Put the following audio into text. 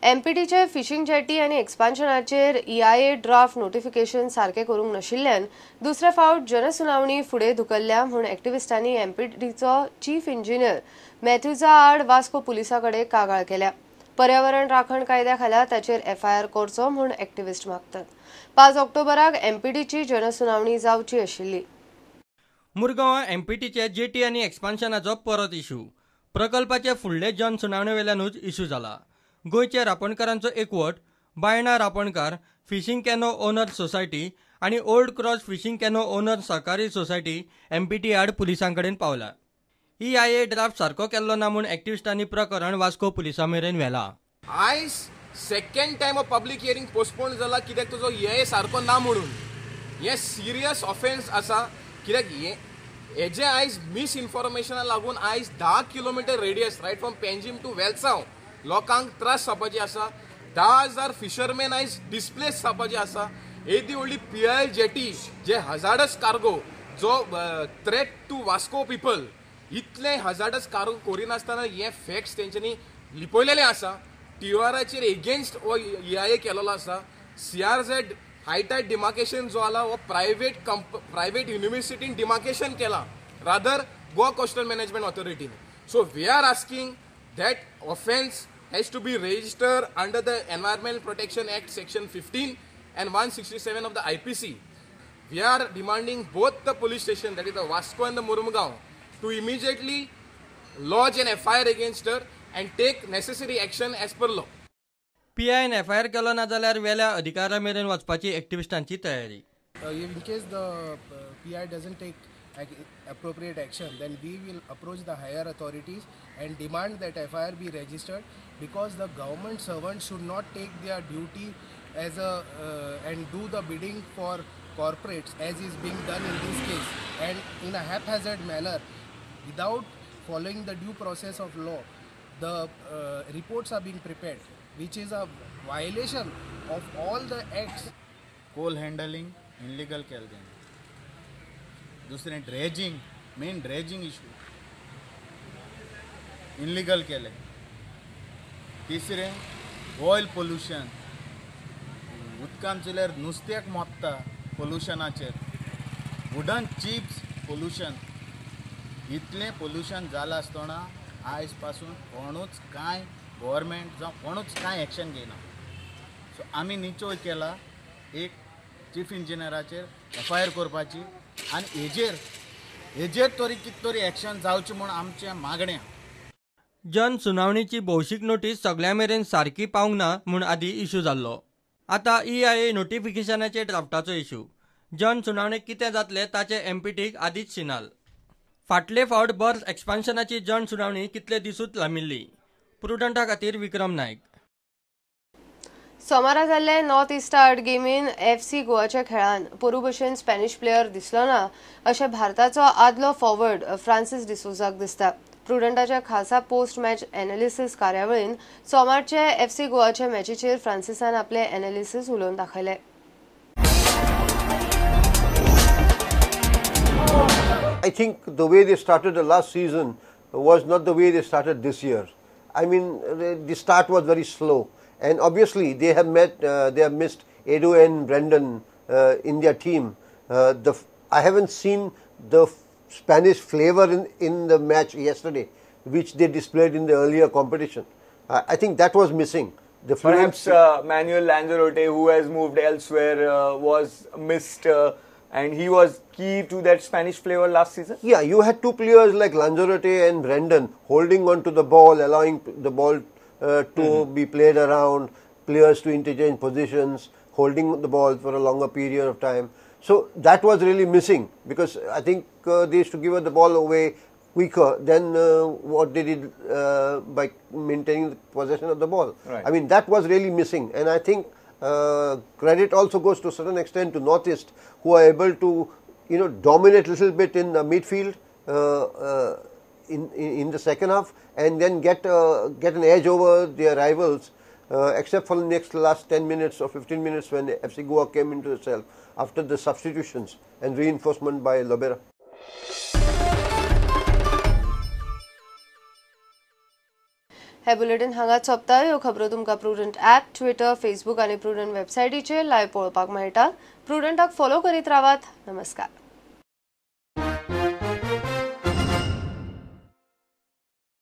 एमपीटीचे fishing jetty आनी एक्सपान्शनाचेर EIA draft notification सारकें करूंक नाशिल्ल्यान दुसरे फावट जनसुनावणी फुडें धुकल्ल्या म्हूण एक्टिविस्टांनी एमपीटीचो चीफ इंजिनियर मॅथ्यूजा आड वास्को पुलिसां कडेन कागाळ केल्या. पर्यावरण राखण कायद्या खाला ताचेर एफआयआर करचो म्हूण एक्टिविस्ट मागतात. 5 ऑक्टोबराक एमपीटीची जनसुनावणी जावची आशिल्ली. मुरगांवां एमपीटीचे जेटी आनी एक्सपान्शनाचो परत इशू. प्रकल्पाचे फुडले जनसुनावणे वेल्यानूच इशू जाला. गोंयचे रापणकारांचो एकवट, बायणा रापणकार, फिशींग कॅनो ओनर सोसायटी आनी old cross fishing canoe owner सहकारी सोसायटी एमपीटी आड पुलिसां कडेन पावला. ईआयए ड्राफ्ट सारको केल्लो ना म्हूण एक्टिविस्टांनी प्रकरण वास्को पुलिसां मेरेन व्हेला. आयज सेकंड टायम हो पब्लीक हियरींग पोस्टपोन जाला कित्याक तुजो ईआयए सारको ना म्हणून. हें सिरियस ऑफेन्स आसा कित्याक हेजे आयज मिसइन्फॉर्मेशना लागून आयज 10 kilometre radius right from Panjim to Velsao लोकांक त्रास जावपाचे आसा. 10,000 फिशरमॅन आयज डिस्प्लेस जावपाचे आसा. येदी व्हडली पीआयएल जेटी जे हजार्डस कार्गो जो थ्रेट टू वास्को पिपल, इतले हजार्डस कार्गो करिनासतना हे फॅक्ट्स तेंच्यांनी लिपयलेले आसा. टीओआराचेर एगेन्स्ट हो ईआयए केलेलो आसा. सीआरझेड हायटायड डिमार्केशन जो आला हो प्रायवेट युनिवर्सिटीन डिमार्केशन केला रादर गोवा कोस्टल मॅनेजमेंट ऑथॉरिटीन. So we are asking that offence has to be registered under the Environmental Protection Act section 15 and 167 of the IPC. We are demanding both the police station, that is the Vasco and the Murmugao, to immediately lodge an FIR against her and take necessary action as per law. PIN FIR केलो ना जाल्यार वेल्या अधिकारा मेरेन वचपाची एक्टिविस्टांची तयारी. In case the PI doesn't take appropriate action, then we will approach the higher authorities and demand that FIR be registered, because the government servants should not take their duty as a and do the bidding for corporates as is being done in this case, and in a haphazard manner without following the due process of law. The reports are being prepared, which is a violation of all the acts. Coal handling illegal केल्लें, दुसरें dredging, main dredging issue illegal केलें, तिसरें oil pollution, उदकान चोयल्यार नुस्त्याक मोत्ता पोल्युशनाचेर, wooden chips pollution, इतलें pollution जालां आसतना आयज पासून कोणूच कांय गव्हर्मेंट जावं कोणूच कांय एक्शन घेयना. सो आमी निचोय केला एक चीफ इंजिनियराचेर एफआयआर करपाची आनी हेजेर तरी कितें तरी एक्शन जावचें म्हूण आमचें मागणें. जन सुनावणीची भौशीक नोटीस सगळ्यां मेरेन सारकी पावंक ना म्हूण आदी इशू जाल्लो. आतां ईआयए नोटिफिकेशनाचे ड्राफ्टाचो इशू. जन सुनावणेक कितें जातलें ताचें एमपीटीक आदींच सिनाल. फाटले फावट बर्थ एक्सपान्शनाची जन सुनावणी कितले दिसूच लांबिल्ली. प्रुडंटा खातीर विक्रम नायक. सोमारा जाल्ले नॉर्थ इस्ट आर्ट गेमीन एफसी गोवाच्या खेळान पोरू भशेन स्पॅनिश प्लेयर दिसलो ना अशें भारताचो आदलो फॉरवर्ड फ्रांसीस डिसोजाक दिसता. प्रुडंटाच्या खासा पोस्ट मॅच एनालिसिस कार्यावळीन सोमारचे एफसी गोवाच्या मॅचीचेर फ्रांसिसान आपले एनालिसिस उलोवन दाखयले. I think the way they started the last season was not the way they started this year. I mean, the start was very slow, and obviously they have they have missed Edu and Brandon in their team. I haven't seen the Spanish flavor in the match yesterday, which they displayed in the earlier competition. I think that was missing. The Perhaps Manuel Lanzarote, who has moved elsewhere, was missed. And he was key to that Spanish flavor last season? Yeah, you had two players like Lanzarote and Brandon holding on to the ball, allowing the ball to be played around, players to interchange positions, holding the ball for a longer period of time. So that was really missing, because I think they used to give the ball away quicker than what they did by maintaining the possession of the ball. Right. I mean, that was really missing, and I think credit also goes to a certain extent to Northeast, who are able to, you know, dominate a little bit in the midfield in the second half, and then get an edge over their rivals, except for the next last 10 minutes or 15 minutes when FC Goa came into itself after the substitutions and reinforcement by Lobera. हे bulletin हांगाच सोंपता. ह्यो खबरो तुमकां prudent app, Twitter, Facebook आनी prudent वेबसायटीचेर live पळोवपाक मेळटा. प्रुडंटाक फॉलो करीत रावात. नमस्कार.